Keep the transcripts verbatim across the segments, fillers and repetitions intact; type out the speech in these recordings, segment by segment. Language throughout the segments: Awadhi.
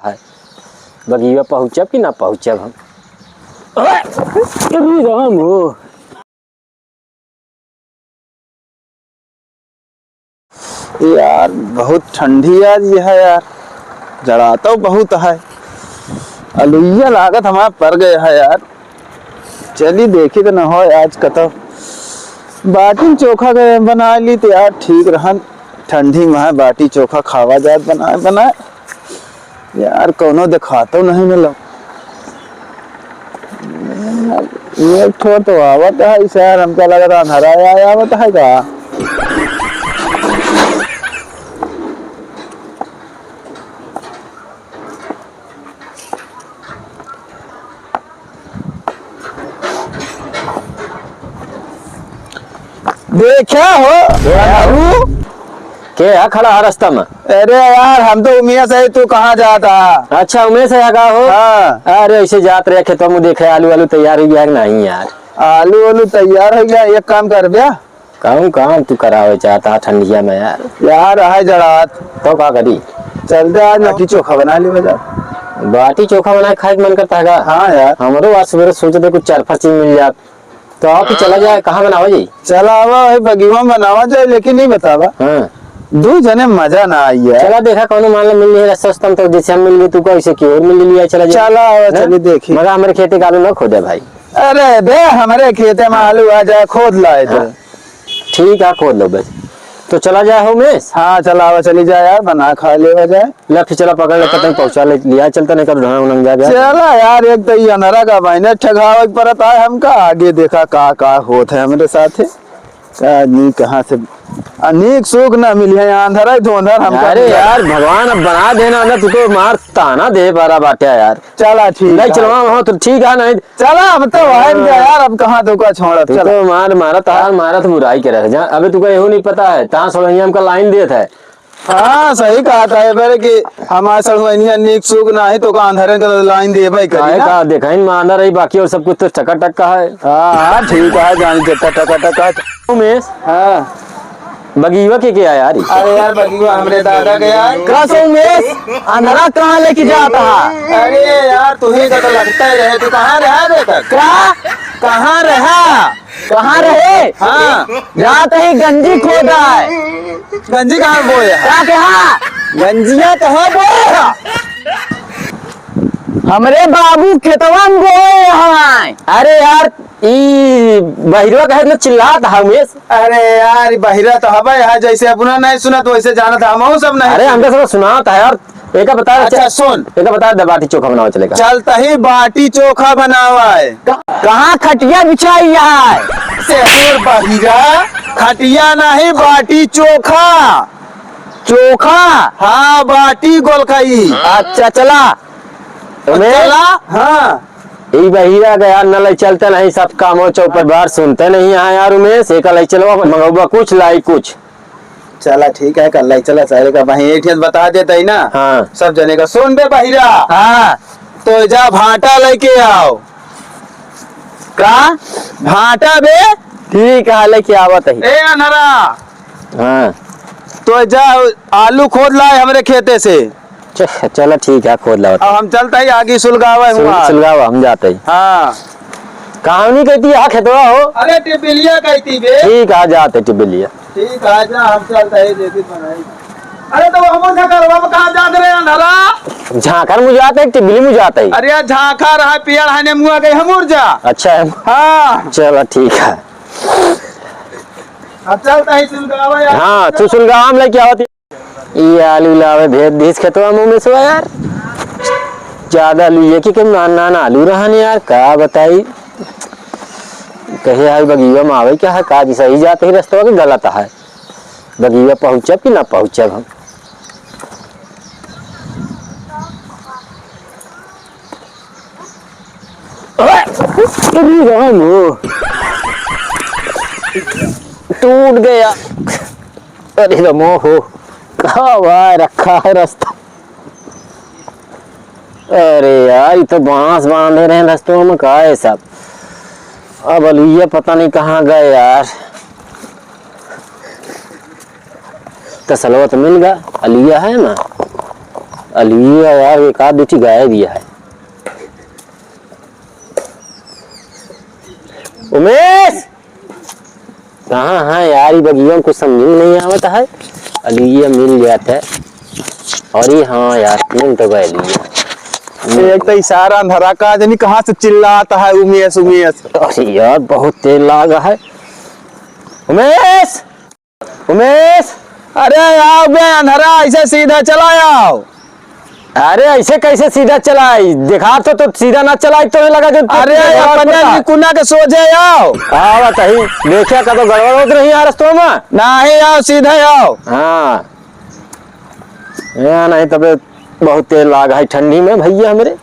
है। बगिया पहुँचब कि ना पहुँचब हम? अरे राम हो। यार, बहुत ठंडी आज ये है यार, जड़ा तो बहुत है। अलुइया लागत हमार पर गए है यार। चली देखी तो न हो आज कतौ बाटी चोखा के बना ली तो यार ठीक रहन। ठंडी में है बाटी चोखा खावा जात बनाए बनाए। यार, कौनो देखातो नहीं मिलो। एक ठो तो आवत है, इसे यार, हमका लगत है अंधारा आया आवत है का? देखा हो, के है? बाबू? के है खड़ा है रास्ता में? अरे यार, हम तो उमेश है, तू कहाँ जाता? अच्छा, उमेश है का हो? हाँ। अरे, ऐसे जात रहे खेतवा में, देखे आलू, आलू तैयार हो गया कि नहीं यार? आलू, आलू तैयार हो गया, एक काम कर बे। कौन काम तू करावे चाहता है ठंडिया में यार? यार, है जड़ात। तो का करी? चलते आज बाटी चोखा बना ली बजा। बाटी चोखा बना के खाए के मन करता है का? हाँ यार। हमरो आज सुबह सोचे थे कुछ चार पाँच चीज मिल जात। तो आप ही चला जाए, कहाँ बनावा जी? चला आवा, वही बगिवा में बनावा जाए, लेकिन नहीं बतावा। हाँ। दू जने मजा ना आई है। चला देखा, कौनो मान लो मिल रही है, सस्ता में तो जैसे हम मिल गए, तू कैसे की और मिल लिया, चला जाए। चला आवा, ना? चली देखी। मगर हमारे खेते का आलू ना खोदे भाई। अरे बे, हमारे खेते में आलू आ जाए, खोद लाए तो। हाँ। ठीक है, खोद लो बस। तो चला जाए हो उमेश? हाँ, चला आवा, चली जाए यार, बना खा लेवा जाए। ले, फिर चला, पकड़ ले, कतई पहुँचा ले, लिया चलता, नहीं कर ढोना उनंग जा बे। चला यार, एक तो ये अंधरा का बहिने ठगावे के परत आए हमका, आगे देखा का का होत है हमरे साथे। का नी कहाँ से, आ, नीक सुख ना मिली है, अंधरा ही धोंधर हमका अरे मिला। यार, भगवान अब बना देना ना, तू तो मार ताना दे बारा बाट्या यार। चला ठीक नहीं है। चलवा हो तो ठीक है, नहीं चला, अब तो है हाँ। यार, अब कहाँ तो का छोड़, अब तू चला। तो मार, मारत हार, मारत बुराई के रह जा। अबे तू का एहू नहीं पता है, तां सड़ैया हमका लाइन देत है। हाँ, सही कहा था ये बारे कि हमारे सड़वैनिया नीक सुख ना है, तो का अंधारे का लाइन देबे करी काहे ना। का देखा, इन में अंधार है, बाकी और सब कुछ तो टकाटक का है। हाँ, हाँ, ठीक है, जानी जब टकाटक का है। उमेश, हाँ। बगिया के क्या यार? अरे यार, बगिया हमरे दादा के यार। का सो उमेश, अंधरा कहाँ लेके जाता है? अरे यार, तुहे का तो लगता ही रहे, तू कहाँ रहा बे तक? का? कहाँ रहा? कहाँ रहे? हाँ। जात ही गंजी खोद रहा है। गंजी कहाँ बोए है? का कहा? गंजिया कहाँ बोए है? हमरे बाबू खेतवा में बोए हैं। अरे यार, ई बहिरवा कहे न चिल्लात है उमेश। अरे यार, ई बहिरा तो हबे है, जैसे अपना नहीं सुनत वैसे जानत है, हमहू सब नहीं अरे सुनत। हमका सब सुनात है यार, एका बता अच्छा, अच्छा। सुन। एका बता दे, बाटी चोखा बनावे चलेगा। चलता ही बाटी चोखा बनावा है। क-, कहाँ खटिया बिछाई है? से फिर बहिरा, खटिया नहीं, बाटी चोखा। चोखा? हाँ, बाटी गोलकाई। अच्छा, चला। उमेश? चला? हाँ। ई बहिरा गया, न ले चलते नहीं, सब काम हो चौपट बार सुनते नहीं है यार उमेश, एका ले चलवा, मंगौबा कुछ, लाई कुछ। चला ठीक है, कर ले, चला सारे का भाई, एक ठे बता देता ही ना। हाँ। सब जने का सुन बे बहिरा। हाँ। तो जा भाटा लेके आओ। का? भाटा बे। ठीक है, लेके आवत ही। ए अनहरा। हाँ। तो जा आलू खोद लाए हमरे खेते से। च-, चला ठीक है, खोद लावत। अब हम चलता ही आगे सुलगावे सुल-, हुआ। सुलगावा, हम जाते ही। हाँ। कहानी कहती है, खेतवा हो। अरे टिबिलिया कहती बे। ठीक है, जाते टिबिलिया। ठीक है, जा, हम चलता ही, देखी बनाई। अरे तो वो हमर झांखरवा में कहाँ जात रहे अंधारा? झांखर मुझे जाते, टिबिली मुझे जाते। अरे यार, झांखर है, पियर है, नेमुआ गई, हमर जा। अच्छा है। हाँ। चला ठीक है। अब चलता ही सुलगावा यार। हाँ, तू सुलगावा में लेके आवत। ई आलू लावे भेज दिस खेतवा में उमेशवा यार। ज्यादा आलू ये कि, कि नान नान आलू रहन यार, का बताई। कहे हाल बगिया में आवे क्या है, का जी सही जात ही रस्तवा के गलत है। बगिया पहुँचब कि ना पहुँचब हम। अरे राम हो। टूट गया। अरे राम हो। का भाई रखा है रास्ता। अरे यार, ये तो बांस बांधे रहे रस्तों में, का है सब? अब अलुइया पता नहीं कहाँ गए यार। तसलवा तो मिल गया, अलुइया है ना। अलुइया यार, एक आध दुइ ठी गायब ही है। उमेश! कहाँ है यार, ई बगिया में कुछ समझ में नहीं आवत है। अलुइया मिल जात है। अरे हाँ यार, मिल तो गए अलुइया। एक तो इशारा अंधरा का, जानी कहाँ से चिल्लात है, "उमेश, उमेश।" अरे यार, बहुत तेज लाग है। उमेश! उमेश! अरे आओ बे अंधरा, ऐसे सीधा चला आओ। अरे ऐसे कैसे सीधा चलाई? देखा तो, तो सीधा ना चलाई तो लगा जो अरे अपने निकुना के सोझे आओ। आवत ही, देखिया का तो गड़बड़ होत रही यार रस्तों में। नहीं आओ, सीधे आओ। हाँ। या नहीं तबे बहुत तेज लाग है ठंडी में भैया हमरे।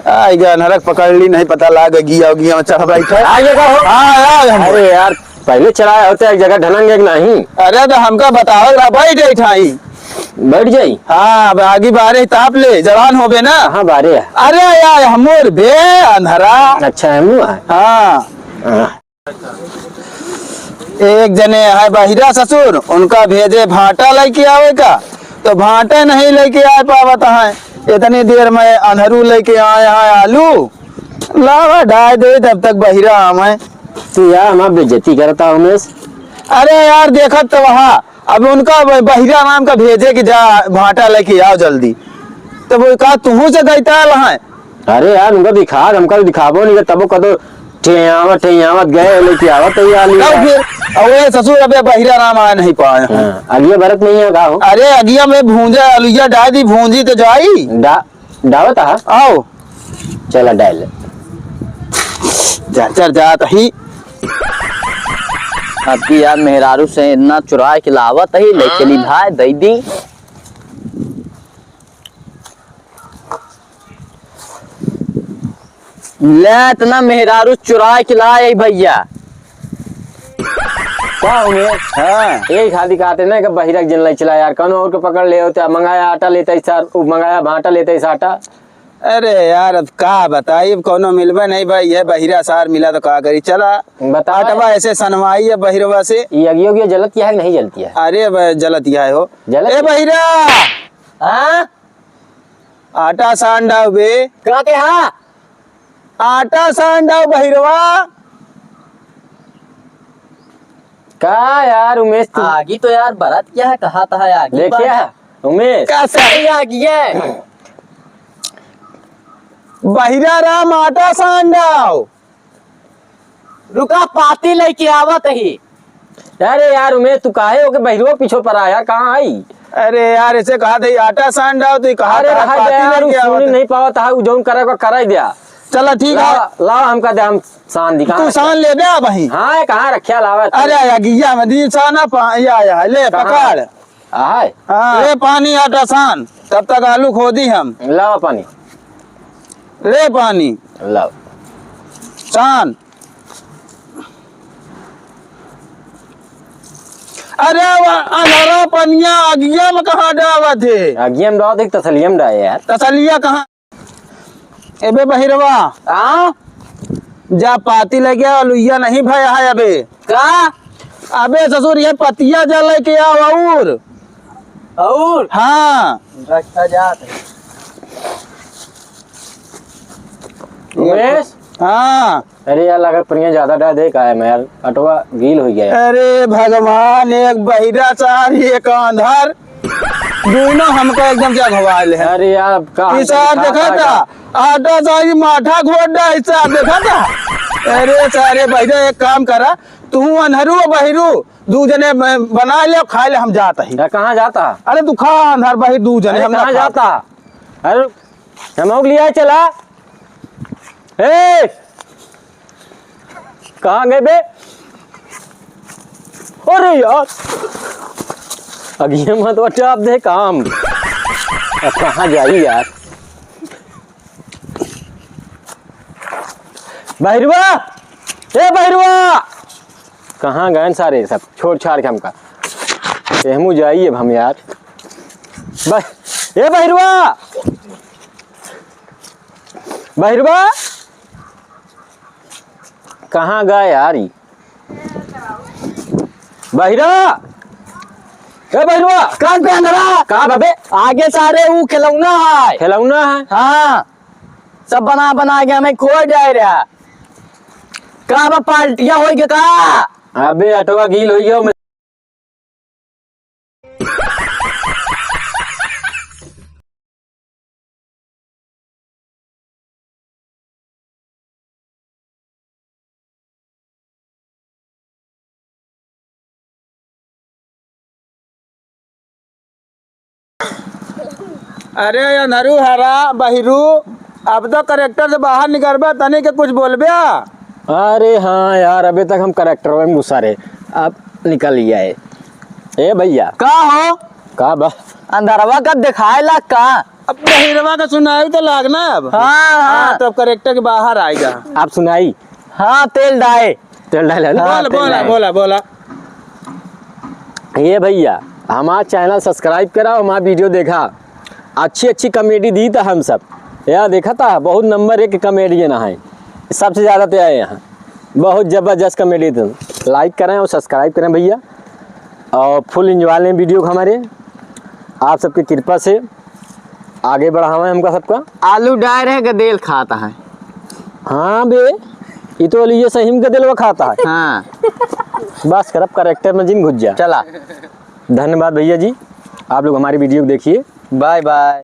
आ, ई गनहरक पकड़ ली, नहीं पता लाग गिया, गिया में चढ़ बैठे। आ, ये का हो? हाँ, आ, हम अरे यार, पहले चलाए होते एक जगह ढलंगे कि नहीं? अरे तो हमका बताओ, रहा बैठ जाई ठाई। बैठ जाई? हाँ, अब आगी बारे ताप ले, जवान होबे ना। हाँ, बारे। अरे यार, हमोर बे अंधरा। अच्छा, हमू है? हाँ। हाँ। एक जने है बहिरा ससुर, उनका भेजे भाटा लइके आवे का, तो भाटे नहीं लइके आए पावत है। इतनी देर में अंधरू लइके आए हैं आलू, लावा डाय दे, तब तक बहिरा आवे। तू यार हमार बेइज्जती करता उमेश। अरे यार, देखत तो वहाँ, अब उनका ब-, बहिरा राम का भेजे कि जा भाटा लइके आओ जल्दी, तो वो का तुहू से गईताल है? अरे यार, उनका दिखा, हमका तो दिखाबो नहीं, तबो कदो ठेयावत, ठेयावत गए, लेके आवत है ये आलू तब यार। फिर, अब ये ससुर अबे बहिरा राम आए नहीं पाए हैं। हाँ, अगिया बरत नहीं है का हो? अरे अगिया में भूंजा, आलूया डाल दी, भूंजी तो जाई। डा-, डावत है? आओ। चला डाल। जा, चल जात ही। अब की यार मेहरारू से इतना चुराए के लावत ही, ले चली भाई, दई दी। ले इतना मेहरारू चुराए के लाए भैया। का उमेश? हाँ। एक हाथी कहते ना कि बहिरा के जन लाई चला यार, कौनो और के पकड़ ले होते, मंगाया आटा लेते ही सार, उ मंगाया भाटा लेते ही साटा। अरे यार, अब का बताई, अब कौनो मिलबे नहीं भाई, ये बहिरा सार मिला तो का करी। चला, बता। आटवा ऐसे सनवाई है बहिरवा से। ये अगियो, अगियो जलत किया है कि नहीं जलती है? अरे बे, जलत किया है हो। जलत ए किया? बहिरा! हाँ? आटा सान डाउ बे। का के हाँ? आटा सान डाउ बहिरवा। का यार उमेश तू? आगी तो यार बरत किया है, कहा था आगी देखिया बारी। उमेश। का सही आगी है? बहिरा राम आटा सान डाउ। रुका, पाती लइके आवत ही। अरे यार उमेश, तू काहे ओके बहिरवा पीछो परा यार, कहाँ आई? अरे यार, ऐसे कहा था, आटा सान डाउ, तू कहा अरे था, रहा पाती दे यार, उ लइके आवत सुनी ही। नहीं पावत है, उ जौन करे को कराई दिया। चला ठीक है। लावा, लावा हमका दे, हम सान दी, कहाँ तू रखे? सान ले बे अब ही। हाँ, ये कहाँ रखिया लावा तू? अरे या गिया में दी सान, पा-, या, या, ले कहाँ? पकड़। आहे? हाँ। ले पानी आटा सान, तब तक आलू खोदी हम। लावा पानी। ले पानी। लावा। सान। अरे वा, अनहरा पनिया अगिया में कहाँ डावत है? अगिया में डावत है कि तसलिया में डाए यार? तसलिया कहाँ? एबे बहिरवा। हाँ? जा पाती लेके आ, लुइया नहीं भया है अबे। का? अबे ससुर, ये पतिया जा लेके आओ और। और? हाँ। रखा जात है। उमेश? हाँ। अरे यार, लगा पनिया ज्यादा डाल दे का है मैं यार, अटवा गील हो गया है। अरे भगवान, एक बहिरा सार, एक आंधर, दोनों हमका एकदम से अघवाइल है। अरे यार, अब का ई सार देखा था, आटा सारी माठा घोट डाल, ई सार देखा था। अरे सारे बहिरा, एक काम करा, तू अनहरू और बहिरू, दू जने ब-, बना ले, खा ले, हम जात ही। या कहाँ जाता? अरे तू खा, अनहर बहिर दू जने, अरे हम ना कहाँ खा। जाता? अरे हम लोग लिया चला। ए! कहाँ गए बे? अरे यार, अगिया मत बचा, आप दे काम। अब कहाँ जाई यार? बहिरवा, ए बहिरवा, कहाँ गए सारे सब छोड़ छाड़ के हमका? एहमू जाई अब हम यार। बह-, ए बहिरवा, बहिरवा, कहाँ गए यार ई? बहिरा, ए बहिरवा। का बे अंधरा? का बा बे? आगे सारे ऊ खिलौना है। खिलौना है? हाँ, सब बना बना के हमें खो जाए रहा। का बा, पार्टियां होई के का? अबे अटवा गील होई गयो। अरे अंधरू हरा बहिरू, अब तो करेक्टर से बाहर निकलबा, तनी के कुछ बोलबे? अरे हाँ यार, अबे तक हम करेक्टर में घुसा रहे, अब निकल ही आए। ए भैया। का हो? का बा? अंधरवा का दिखाए ला का? अब बहिरवा का सुनाई तो लाग ना अब। हाँ, हाँ। हाँ, तो अब करेक्टर के बाहर आएगा। आप सुनाई। हाँ, तेल डाए। तेल डाए, है ना? हाँ, बोल, तेल बोला, डाए। बोला, बोला। ये भैया, हमारा चैनल सब्सक्राइब करा, हमारा वीडियो देखा, अच्छी अच्छी कॉमेडी दी था हम सब। यार देखा था, बहुत नंबर एक कॉमेडियन है, सबसे ज़्यादा तो आए यहाँ, बहुत ज़बरदस्त कॉमेडी दी। लाइक करें और सब्सक्राइब करें भैया, और फुल एंजॉय लें वीडियो को हमारे। आप सबकी कृपा से आगे बढ़ावे हमका सबका। आलू डाय रहे, गदेल खाता है। हाँ बे, ये तो ये सही में गदेलवा खाता है। हाँ। बस कर, अब करेक्टर में जिन घुस जा। चला। धन्यवाद भैया जी, आप लोग हमारी वीडियो को देखिए। Bye bye.